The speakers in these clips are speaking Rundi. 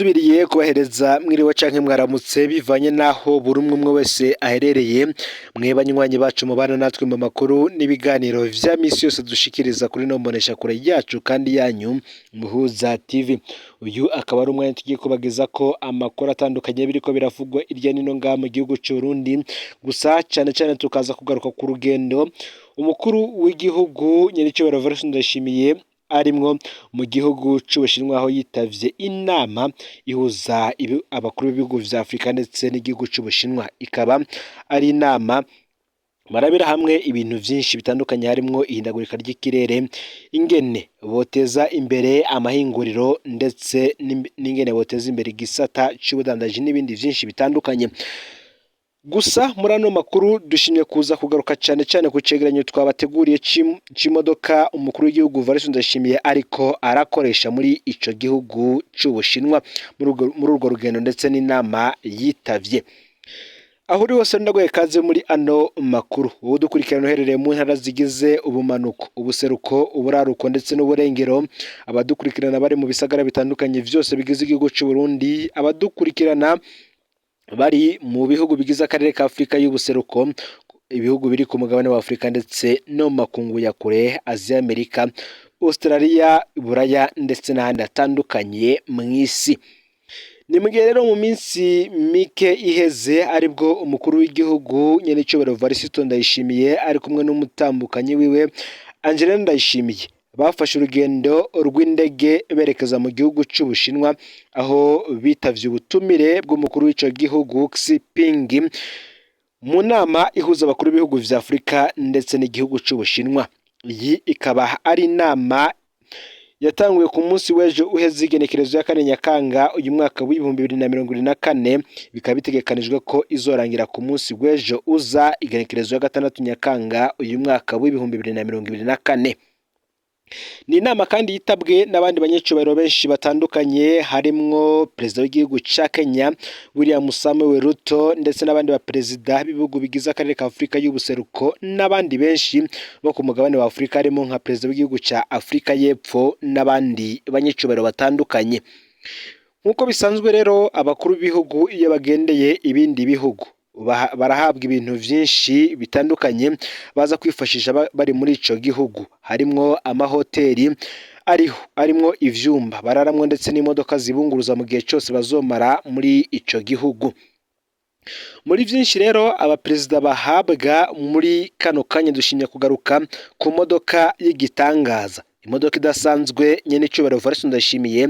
Ndasubiriye kubahereza mwiriwe canke mwaramutse, bivanye naho buri umwe umwe wese aherereye. Mwe banywanyi bacu mubana natwe mu makuru n'ibiganiro vya misi yose dushikiriza kuri no mbonesha kure yacu kandi yanyu, Muhuza TV. Uyu akaba ari umwanya tugiye kubageza ko amakuru atandukanye biriko biravugwa irya nino ngaha mu gihugu c'u Burundi. Gusa cane cane tukaza kugaruka ku rugendo umukuru w'igihugu, nyenicubahiro Evariste Ndayishimiye, arimwo mu gihugu c'Ubushinwa, aho yitavye inama ihuza abakuru b'ibihugu vya Afurika ndetse n'igihugu c'Ubushinwa. Ikaba ari inama barabira hamwe ibintu vyinshi bitandukanye, harimwo ihindagurika ry'ikirere, ingene boteza imbere amahinguriro, ndetse n'ingene boteza imbere igisata c'ubudandaji n'ibindi vyinshi bitandukanye. Gusa muri ano makuru dushimye kuza kugaruka cane cane ku cegeranyo twabateguriye c'imodoka umukuru w'igihugu Evariste Ndayishimiye ariko arakoresha muri ico gihugu c'Ubushinwa muri urwo rugendo ndetse n'inama yitavye. Aho uri hose, ndaguhaye kaze muri ano makuru. Wowe udukurikirana uherereye mu ntara zigize ubumanuko, ubuseruko, uburaruko ndetse n'uburengero, abadukurikirana bari mu bisagara bitandukanye vyose bigize igihugu c'u Burundi, abadukurikirana bari mu bihugu bigize akarere ka Afurika y'ubuseruko, ibihugu biri ku mugabane wa Afurika ndetse no mu makungu ya kure, Aziya, Amerika, Australia, Buraya ndetse n'ahandi hatandukanye mw'isi. Ni mu gihe rero mu minsi mike iheze aribwo umukuru w'igihugu, nyenicubahiro Evariste Ndayishimiye, ari kumwe n'umutambukanyi wiwe Angelina Ndayishimiye, bafashe urugendo rw'indege berekeza mu gihugu c'Ubushinwa, aho bitavye ubutumire bw'umukuru w'ico gihugu Xi Jinping mu nama ihuza abakuru b'ibihugu vya Afurika ndetse n'igihugu c'Ubushinwa. Iyi ikaba ari inama yatanguye ku munsi w'ejo uheze, igenekerezo ya 4 Nyakanga uyu mwaka w'2024, bikaba bitegekanijwe ko izorangira ku munsi w'ejo uza, igenekerezo ya 6 Nyakanga uyu mwaka w'2024. Ni inama kandi yitabwe n'abandi banyacubahiro benshi batandukanye, harimwo perezida w'igihugu ca Kenya William Samuel Ruto, ndetse n'abandi baperezida b'ibihugu bigize akarere ka Afurika y'ubuseruko, n'abandi benshi bo ku mugabane wa Afurika, harimo nka perezida w'igihugu ca Afurika y'Epfo n'abandi banyacubahiro batandukanye. Nk'uko bisanzwe rero, abakuru b'ibihugu iyo bagendeye ibindi bihugu barahabwa ibintu vyinshi bitandukanye baza kwifashisha bari muri ico gihugu, harimwo amahoteli ariho, arimwo ivyumba bararamwo, ndetse n'imodoka zibunguruza mu gihe cose bazomara muri ico gihugu. Muri vyinshi rero abaperezida bahabwa, muri kano kanya dushimye kugaruka ku modoka y'igitangaza, imodoka idasanzwe nyenicubahiro Evariste Ndayishimiye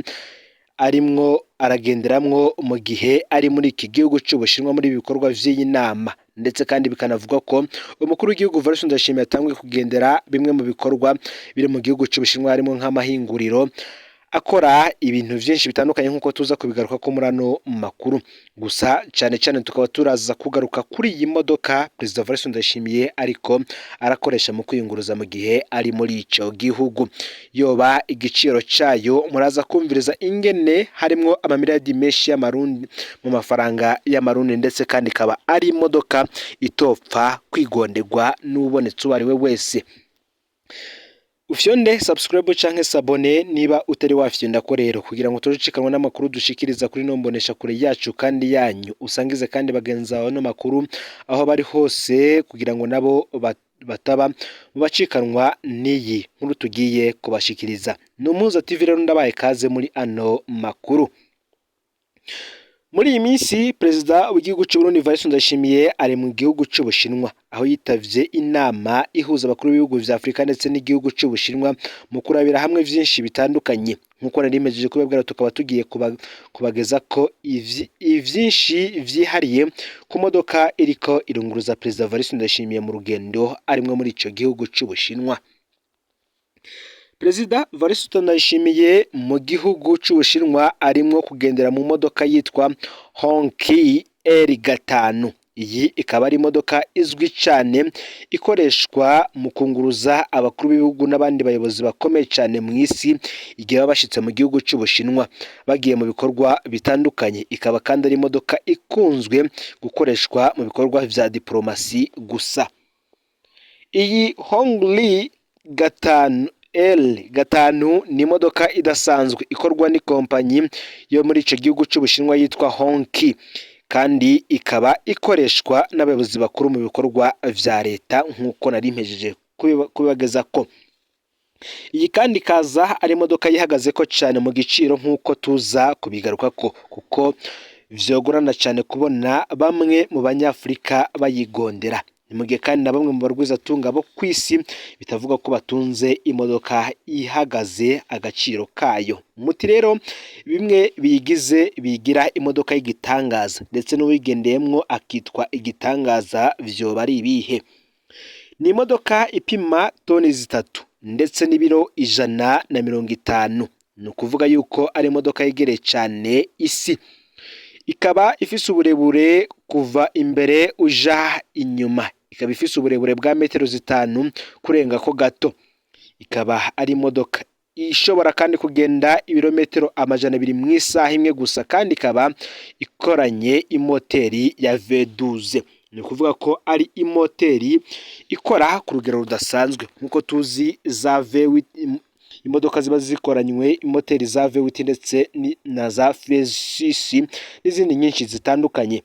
arimwo aragenderamwo mu gihe ari muri iki gihugu c'Ubushinwa muri ibi bikorwa vy'iyi nama. Ndetse kandi bikanavugwa ko umukuru w'igihugu Evariste Ndayishimiye yatanguye kugendera bimwe mu bikorwa biri mu gihugu c'Ubushinwa, harimo nk'amahinguriro akora ibintu vyinshi bitandukanye, nk'uko tuza kubigaruka ko muri ano makuru. Gusa cane cane tukaba turaza kugaruka kuri iyi modoka perezida Evariste Ndayishimiye ariko arakoresha mu kwiyunguruza mu gihe ari muri ico gihugu. Yoba igiciro cayo, muraza kumviriza ingene harimwo amamiliyardi menshi y'amarundi, mu mafaranga y'amarundi, ndetse kandi ikaba ari imodoka itopfa kwigonderwa n'ubonetse uwo ari we wese. Ufyonde subscribe canke s'abonner niba utari wafyonda ko rero, kugira ngo tujucikanwe n'amakuru dushikiriza kuri no mbonesha kure yacu kandi yanyu. Usangize kandi bagenzi bawe no makuru aho bari hose, kugira ngo nabo bataba mu bacikanwa n'iyi nkuru tugiye kubashikiriza. Ni Umuhuza TV rero, ndabaye kaze muri ano makuru. Muri iyi minsi perezida w'igihugu c'u Burundi Evariste Ndayishimiye ari mu gihugu c'Ubushinwa, aho yitavye inama ihuza abakuru b'ibihugu vya Afurika ndetse n'igihugu c'Ubushinwa mu kurabira hamwe vyinshi bitandukanye. Nk'uko nari mpejeje kubibabwira, tukaba tugiye kubageza ko ivyinshi vyihariye ku modoka iriko irunguruza perezida Evariste Ndayishimiye mu rugendo arimwo muri ico gihugu c'Ubushinwa. Perezida Evariste Ndayishimiye mu gihugu c'Ubushinwa arimwo kugendera mu modoka yitwa Hongqi R5. Iyi ikaba ari imodoka izwi cane ikoreshwa mu kunguruza abakuru b'ibihugu n'abandi bayobozi bakomeye cane mu isi igihe baba bashitse mu gihugu c'Ubushinwa bagiye mu bikorwa bitandukanye. Ikaba kandi ari imodoka ikunzwe gukoreshwa mu bikorwa vya diplomasi. Gusa iyi Hongqi 5 L 5 ni imodoka idasanzwe ikorwa n'ikompanyi yo muri ico gihugu c'Ubushinwa yitwa Hongqi, kandi ikaba ikoreshwa n'abayobozi bakuru mu bikorwa vya leta, nk'uko nari mpejeje kubibagezako. Iyi kandi ikaza ari imodoka yihagazeko cane mu giciro, nk'uko tuza kubigarukako, kuko vyogorana cane kubona bamwe mu banyafurika bayigondera. Ni mu gihe kandi na bamwe mu barwizatunga bo kw'isi bitavuga ko batunze imodoka ihagaze agaciro kayo. Muti rero bimwe biyigize bigira imodoka y'igitangaza ndetse n'uwigendeyemwo akitwa igitangaza vyoba ari ibihe? Ni imodoka ipima toni 3 ndetse n'ibiro 150, ni ukuvuga yuko ari imodoka yegereye cane isi. Ikaba ifise uburebure kuva imbere uja inyuma, ikaba ifise uburebure bwa metero 5 kurengako gato. Ikaba ari imodoka ishobora kandi kugenda ibirometero 200 mw'isaha imwe gusa, kandi ikaba ikoranye imoteri ya V12, ni ukuvuga ko ari imoteri ikora ku rugero rudasanzwe, nk'uko tuzi za V8, imodoka ziba zikoranywe imoteri za V8 ndetse na za V6 n'izindi nyinshi zitandukanye.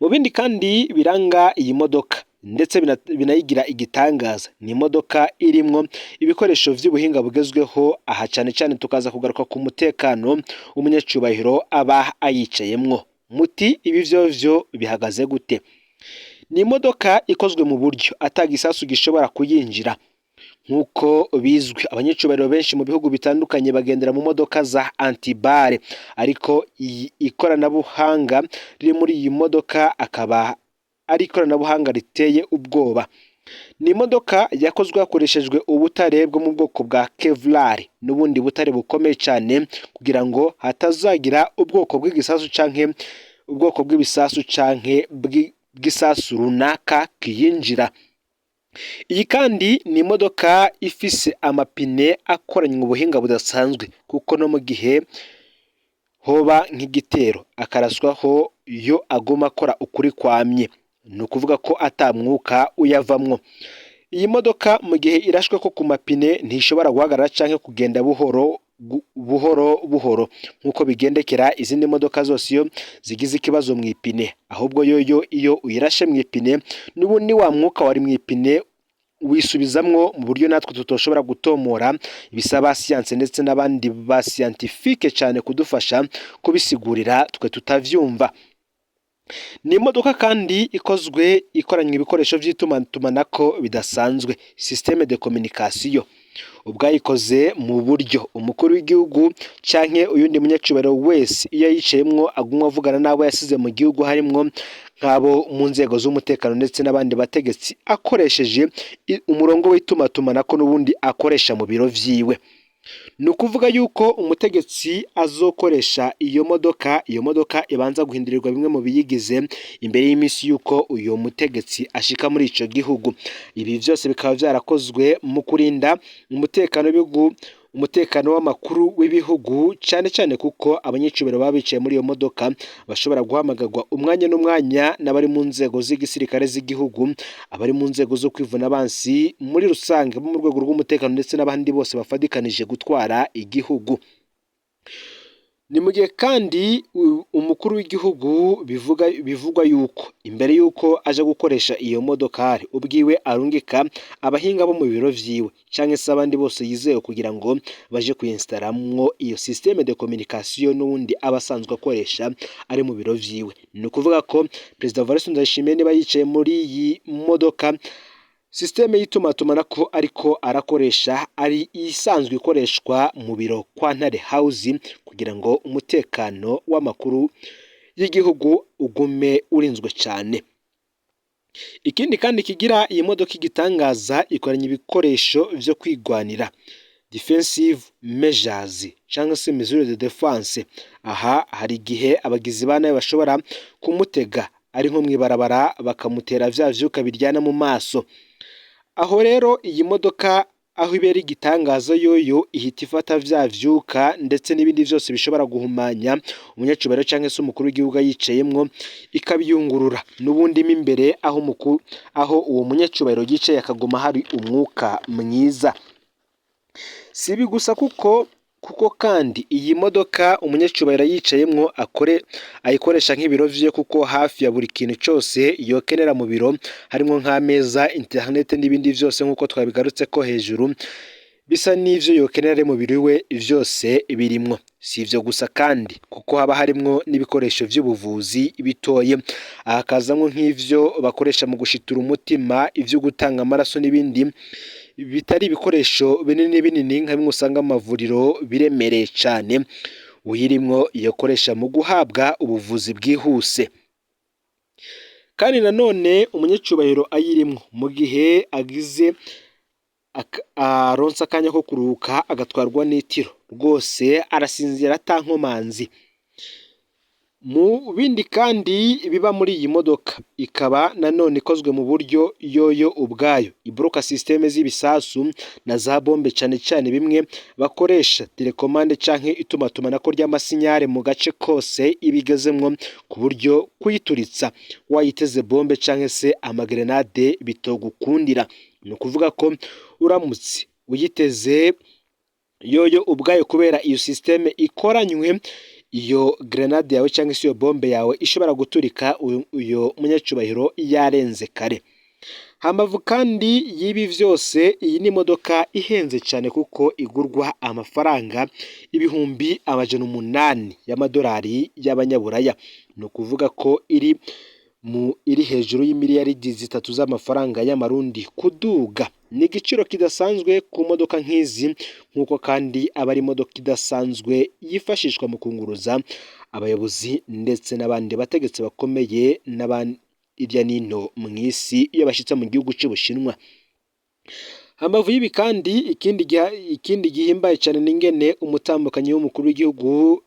Mu bindi kandi biranga iyi modoka ndetse binayigira igitangaza, ni imodoka irimwo ibikoresho vy'ubuhinga bugezweho. Aha cane cane tukaza kugaruka ku mutekano w'umunyacubahiro aba ayicayemwo. Muti ibi vyovyo bihagaze gute? Ni imodoka ikozwe mu buryo ata gisasu gishobora kuyinjira. Nk'uko bizwi, abanyacubahiro benshi mu bihugu bitandukanye bagendera mu modoka za anti-balles, ariko iyi ikoranabuhanga riri muri iyi modoka akaba ari ikoranabuhanga riteye ubwoba. Ni imodoka yakozwe hakoreshejwe ubutare bwo mu bwoko bwa Kevlar n'ubundi butare bukomeye cyane, kugira ngo hatazagira ubwoko bw'igisasu canke ubwoko bw'ibisasu canke bw'isasu runaka kiyinjira. Iyi kandi ni imodoka ifise amapine akoranywe ubuhinga budasanzwe, kuko no mu gihe hoba nk'igitero akaraswaho, yo aguma akora ukuri kwamye, ni ukuvuga ko ata mwuka uyavamwo. Iyi modoka mu gihe irashwe ko ku mapine ntishobora guhagarara canke kugenda buhoro buhoro buhoro nk'uko bigendekera izindi modoka zose iyo zigize ikibazo mu ipine, ahubwo yoyo iyo uyirashe mu ipine, n'ubundi wa mwuka wari mu ipine wisubizamwo mu buryo natwe tutoshobora gutomora, bisaba siyanse ndetse n'abandi ba scientifique cyane kudufasha kubisigurira twe tutavyumva. Ni imodoka kandi ikozwe ikoranywe ibikoresho by'itumatumanako bidasanzwe, système de communication, ubwayikoze mu buryo umukuru w'igihugu canke uyundi munyacubahiro wese iyo yicayemwo aguma avugana n'abo yasize mu gihugu, harimwo nk'abo mu nzego z'umutekano ndetse n'abandi bategetsi, akoresheje umurongo w'itumatumanako n'ubundi akoresha mu biro vyiwe. Ni ukuvuga yuko umutegetsi azokoresha iyo modoka, iyo modoka ibanza guhindurirwa bimwe mu biyigize imbere y'iminsi yuko uyo mutegetsi ashika muri ico gihugu. Ibi vyose bikaba vyarakozwe mu kurinda umutekano w'ibihugu, umutekano w'amakuru w'ibihugu cane cane, kuko abanyicubahiro baba bicaye muri iyo modoka bashobora guhamagarwa umwanya n'umwanya n'abari mu nzego z'igisirikare z'igihugu, abari mu nzego zo kwivuna abansi muri rusange bo mu rwego rw'umutekano, ndetse n'abandi bose bafadikanije gutwara igihugu. Ni mu gihe kandi umukuru w'igihugu bivuga bivugwa yuko imbere yuko aja gukoresha iyo modokari, ubwiwe arungika abahinga bo mu biro vyiwe canke se abandi bose yizewe kugira ngo baje kuyinstaramwo iyo système de communication n'ubundi aba asanzwe akoresha ari mu biro vyiwe. Ni ukuvuga ko Perezida Evariste Ndayishimiye niba yicaye muri iyi modoka, système y'itumatumanako ariko arakoresha ari isanzwe ikoreshwa mu biro kwa Ntare House, kugira ngo umutekano w'amakuru y'igihugu ugume urinzwe cyane. Ikindi kandi kigira iyi modoka igitangaza, ikoranye ibikoresho vyo kwigwanira, defensive measures cyangwa se mesure de défense. Aha hari igihe abagizi ba nabi bashobora kumutega ari nko mw'ibarabara, bakamutera vya vyuka biryana mu maso. Aho rero iyi modoka aho ibera igitangaza, yoyo ihita ifata vya vyuka ndetse n'ibindi vyose bishobora guhumanya umunyacubahiro cyangwa se umukuru w'igihugu yicayemwo, ikabiyungurura n'ubundi mo imbere aho umukuru, aho uwo munyacubahiro yicaye, akaguma hari umwuka mwiza. Si ibi gusa kuko kandi iyi modoka umunyacubahiro yicayemwo akore ayikoresha nk'ibiro vyiwe, kuko hafi ya buri kintu cose yokenera mu biro harimwo nk'ameza, internet n'ibindi vyose nk'uko twabigarutse ko hejuru, bisa n'ivyo yokenera ari mu biro iwe vyose birimwo. Si ivyo gusa kandi kuko haba harimwo n'ibikoresho vy'ubuvuzi bitoye, hakazamwo nk'ivyo bakoresha mu gushitura umutima, ivyo gutanga amaraso n'ibindi bitari ibikoresho binini binini nka bimwe usanga mu mavuriro biremereye cane, uyirimwo yokoresha mu guhabwa ubuvuzi bwihuse. Kandi nanone umunyacubahiro ayirimwo mu gihe agize aronse akanya ko kuruhuka agatwarwa n'itiro, rwose arasinzira ata nkomanzi. Mu bindi kandi biba muri iyi modoka, ikaba nanone ikozwe mu buryo yoyo ubwayo ibloka système z'ibisasu na za bombe, cane cane bimwe bakoresha télécommande canke itumatumanako ry'amasinyare mu gace kose ibigezemwo, ku buryo kuyituritsa wayiteze bombe canke se amagrenade bitogukundira. Ni ukuvuga ko uramutse uyiteze yoyo ubwayo, kubera iyo système ikoranywe, iyo grenade yawe cyangwa se iyo bombe yawe ishobora guturika uyo munyacubahiro yarenze kare. Hambavu kandi y'ibi vyose, iyi ni imodoka ihenze cyane kuko igurwa amafaranga 800,000 y'amadolari y'abanyaburaya. Ni ukuvuga ko iri hejuru y'imiliyaridi 3 z'amafaranga y'amarundi kuduga. Ni igiciro kidasanzwe ku modoka nk'izi, nk'uko kandi aba ari imodoka idasanzwe yifashishwa mu kunguruza abayobozi ndetse n'abandi bategetsi bakomeye n'abandi hirya n'ino mu isi iyo bashitse mu gihugu c'Ubushinwa. Hambavu y'ibi kandi, ikindi gihimbaye cyane ni ingene umutambukanyi w'umukuru w'igihugu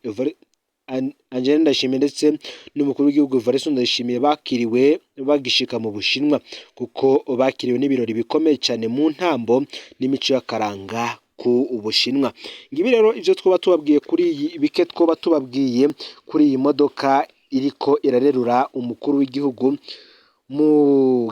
Angelina Ndayishimiye ndetse n'umukuru w'igihugu Evariste Ndayishimiye bakiriwe bagishika mu Bushinwa, kuko bakiriwe n'ibirori bikomeye cyane mu ntambo n'imico y'akaranga ku Bushinwa. Ngibi rero ivyo twoba tubabwiye kuri iyi, bike twoba tubabwiye kuri iyi modoka iriko irarerura umukuru w'igihugu mu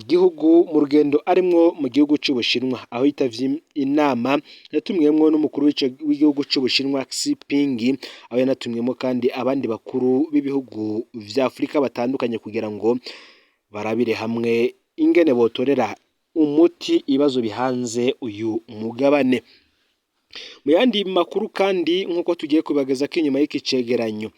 gihugu mu rugendo arimwo mu gihugu c'Ubushinwa, aho yitavye inama yatumwemwo n'umukuru w'igihugu c'Ubushinwa Xi Jinping, aho yanatumwemo kandi abandi bakuru b'ibihugu vya Afurika batandukanye kugira ngo barabire hamwe ingene botorera umuti ibibazo bihanze uyu mugabane. Mu yandi makuru kandi, nk'uko tugiye kubageza ko inyuma y'iki cegeranyo,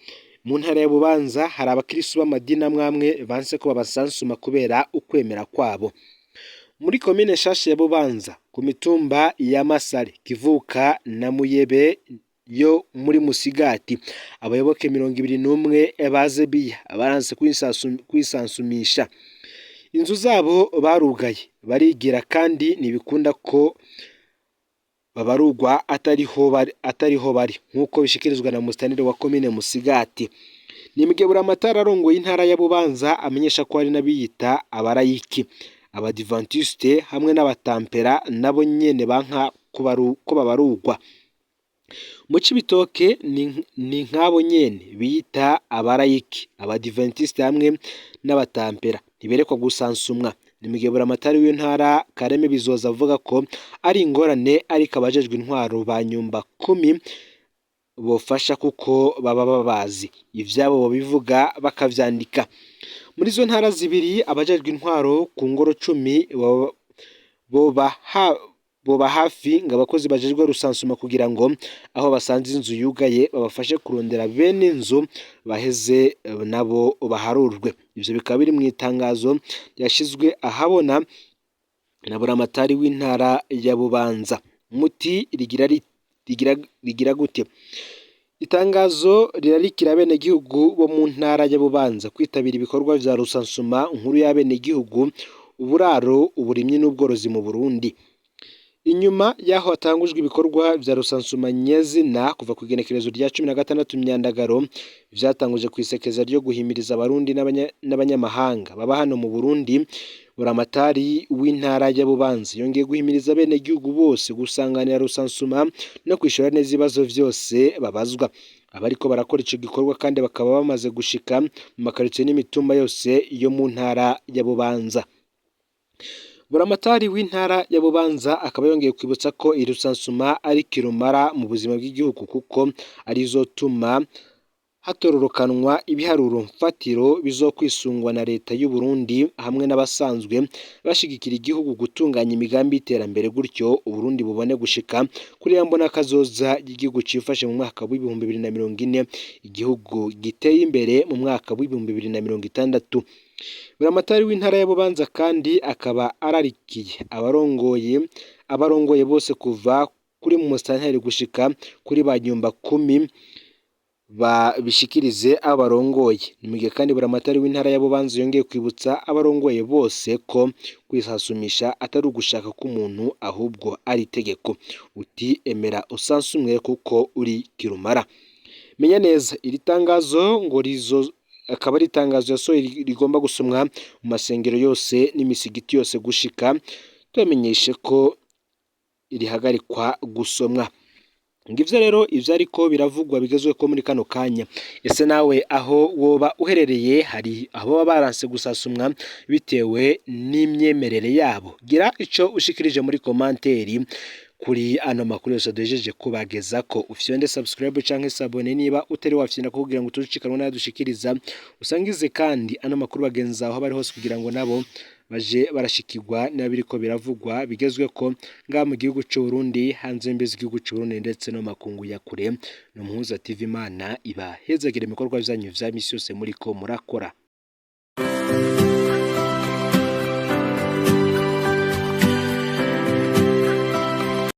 mu ntara ya Bubanza hari abakirisu b'amadini amwamwe banse ko babasansuma kubera ukwemera kwabo. Muri komine nshasha ya Bubanza, ku mitumba ya Masare, Kivuka na Muyebe yo muri Musigati, abayoboke 21 ba Zebiya baranse kwisansumisha. Inzu zabo barugaye barigira, kandi ntibikunda ko babarugwa atariho bari, nk'uko bishikirizwa na musitanteri wa komine Musigati. Ni Mgeburamatari arongoye intara ya Bubanza amenyesha ko hari n'abiyita abarayiki, abadivantisite hamwe n'abatampera nabo nyene banka ko babarugwa. Mu Cibitoke ni nk'abo nyene biyita abarayiki, abadivantisite hamwe n'abatampera ntiberekwa gusansumwa. Ni Mgeburamatari w'intara Kareme Bizoza avuga ko ari ingorane, ariko abajejwe intwaro ba nyumba kumi bofasha kuko baba babazi ivyabo bobivuga bakavyandika. Muri izo ntara zibiri, abajejwe intwaro ku ngoro 10 boba hafi ngo abakozi bajejwe rusansuma, kugira ngo aho basanze inzu yugaye babafashe kurondera bene inzu baheze nabo baharurwe. Ivyo bikaba biri mu itangazo ryashizwe ahabona na buramatari w'intara ya Bubanza. Muti rigira gute? Itangazo rirarikira abenegihugu bo mu ntara ya Bubanza kwitabira ibikorwa vya rusansuma nkuru y'abenegihugu, uburaro, uburimyi n'ubworozi mu Burundi. Inyuma y'aho hatangujwe ibikorwa vya rusansuma nyezina kuva ku igenekerezo rya 16 Myandagaro, vyatanguje kw'isekeza ryo guhimiriza abarundi n'abanyamahanga baba hano mu Burundi, buramatari w'intara ya Bubanza yongeye guhimiriza abenegihugu bose gusanganira rusansuma no kwishura neza ibibazo vyose babazwa. Abariko barakora ico gikorwa kandi bakaba bamaze gushika mu makaritsiye n'imitumba yose yo mu ntara ya Bubanza. Buramatari w'intara ya Bubanza akaba yongeye kwibutsa ko iri rusansuma ari kirumara mu buzima bw'igihugu, kuko arizotuma hatororokanwa ibiharuro mfatiro bizokwisungwa na leta y'u Burundi hamwe n'abasanzwe bashigikira igihugu gutunganya imigambi y'iterambere, gutyo Uburundi bubone gushika kuri ya mbona kazoza y'igihugu cifashe mu mwaka w'2040, igihugu giteye imbere mu mwaka w'2060. Buramatari w'intara ya Bubanza kandi akaba ararikiye abarongoye bose kuva kuri musitanteri gushika kuri ba nyumba kumi babishikirize abo barongoye. Ni mu gihe kandi Buramatari w'intara ya Bubanza yongeye kwibutsa abarongoye bose ko kwisasumisha atari ugushaka k'umuntu ahubwo ari itegeko. Uti emera usansumwe kuko uri kirumara. Menya neza iri tangazo ngo rizo akaba ari itangazo yasohoye rigomba gusomwa mu masengero yose n'imisigiti yose gushika tubamenyeshe ko rihagarikwa gusomwa. Ngivyo rero ivyo ariko biravugwa bigezweko muri kano kanya. Ese nawe aho woba uherereye hari abo baba baranse gusasumwa bitewe n'imyemerere yabo? Gira ico ushikirije muri komanteri kuri ano makuru yose duhejeje kubagezako. Ufyonde subscribe canke s'abonner niba utari wafyonda kugira ngo utucikanwe n'ayadushikiriza. Usangize kandi ano makuru bagenzi aho bari hose kugira ngo nabo baje barashikirwa n'abiriko biravugwa bigezweko ngaha mu gihugu c'u Burundi, hanze y'imbibe z'igihugu c'u Burundi ndetse no makungu ya kure. Ni Umuhuza TV, Imana ibahezagire ibikorwa vyanyu vya misi yose muriko murakora.